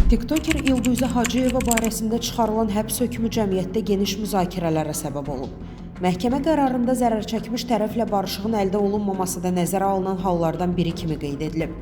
TikToker İlduzə Hacıyeva barəsində çıxarılan həbs hökmü cəmiyyətdə geniş müzakirələrə səbəb olub. Məhkəmə qərarında zərər çəkmiş tərəflə barışığın əldə olunmaması da nəzərə alınan hallardan biri kimi qeyd edilib.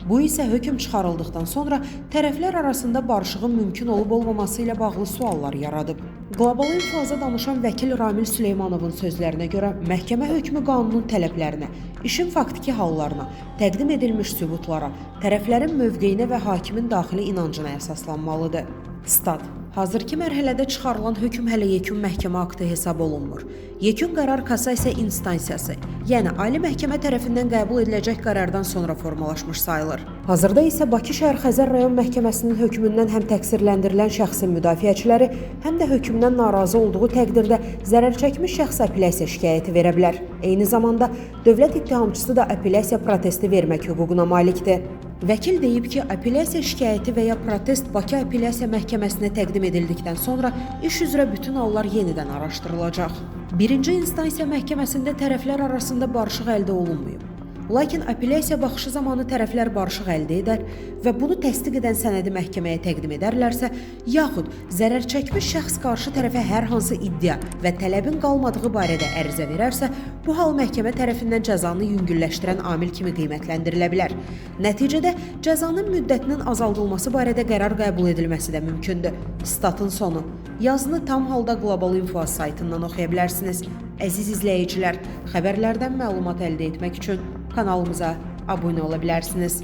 Bu isə hökm çıxarıldıqdan sonra tərəflər arasında barışığın mümkün olub-olmaması ilə bağlı suallar yaradıb. Qlobal İnfoaza danışan vəkil Ramil Süleymanovun sözlərinə görə məhkəmə hökmü qanunun tələblərinə, işin faktiki hallarına, təqdim edilmiş sübutlara, tərəflərin mövqeyinə və hakimin daxili inancına əsaslanmalıdır. Stat: Hazırki mərhələdə çıxarılan hökm hələ yekun məhkəmə aktı hesab olunmur. Yekun qərar kassasiya instansiyası, yəni Ali Məhkəmə tərəfindən qəbul ediləcək qərardan sonra formalaşmış sayılır. Hazırda isə Bakı şəhər Xəzər rayon məhkəməsinin hökmündən həm təqsirləndirilən şəxsin müdafiəçiləri, həm də hökmdən narazı olduğu təqdirdə zərər çəkmiş şəxs apellyasiya şikayəti verə bilər. Eyni zamanda dövlət ittihamçısı da apellyasiya protesti vermək hüququna malikdir. Vəkil deyib ki, apellyasiya şikayəti və ya protest Bakı Apellyasiya Məhkəməsinə təqdim edildikdən sonra iş üzrə bütün hallar yenidən araşdırılacaq. Birinci instansiya məhkəməsində tərəflər arasında barışıq əldə olunmayıb. Lakin apellyasiya baxışı zamanı tərəflər barışıq əldə edər və bunu təsdiq edən sənədi məhkəməyə təqdim edərlərsə, yaxud zərər çəkmiş şəxs qarşı tərəfə hər hansı iddia və tələbin qalmadığı barədə ərizə verərsə, bu hal məhkəmə tərəfindən cəzanı yüngülləşdirən amil kimi qiymətləndirilə bilər. Nəticədə cəzanın müddətinin azaldılması barədə qərar qəbul edilməsi də mümkündür. Statın sonu. Yazını tam halda Qlobal Info saytından oxuya bilərsiniz. Əziz izləyicilər, xəbərlərdən məlumat əldə etmək üçün kanalımıza abunə ola bilərsiniz.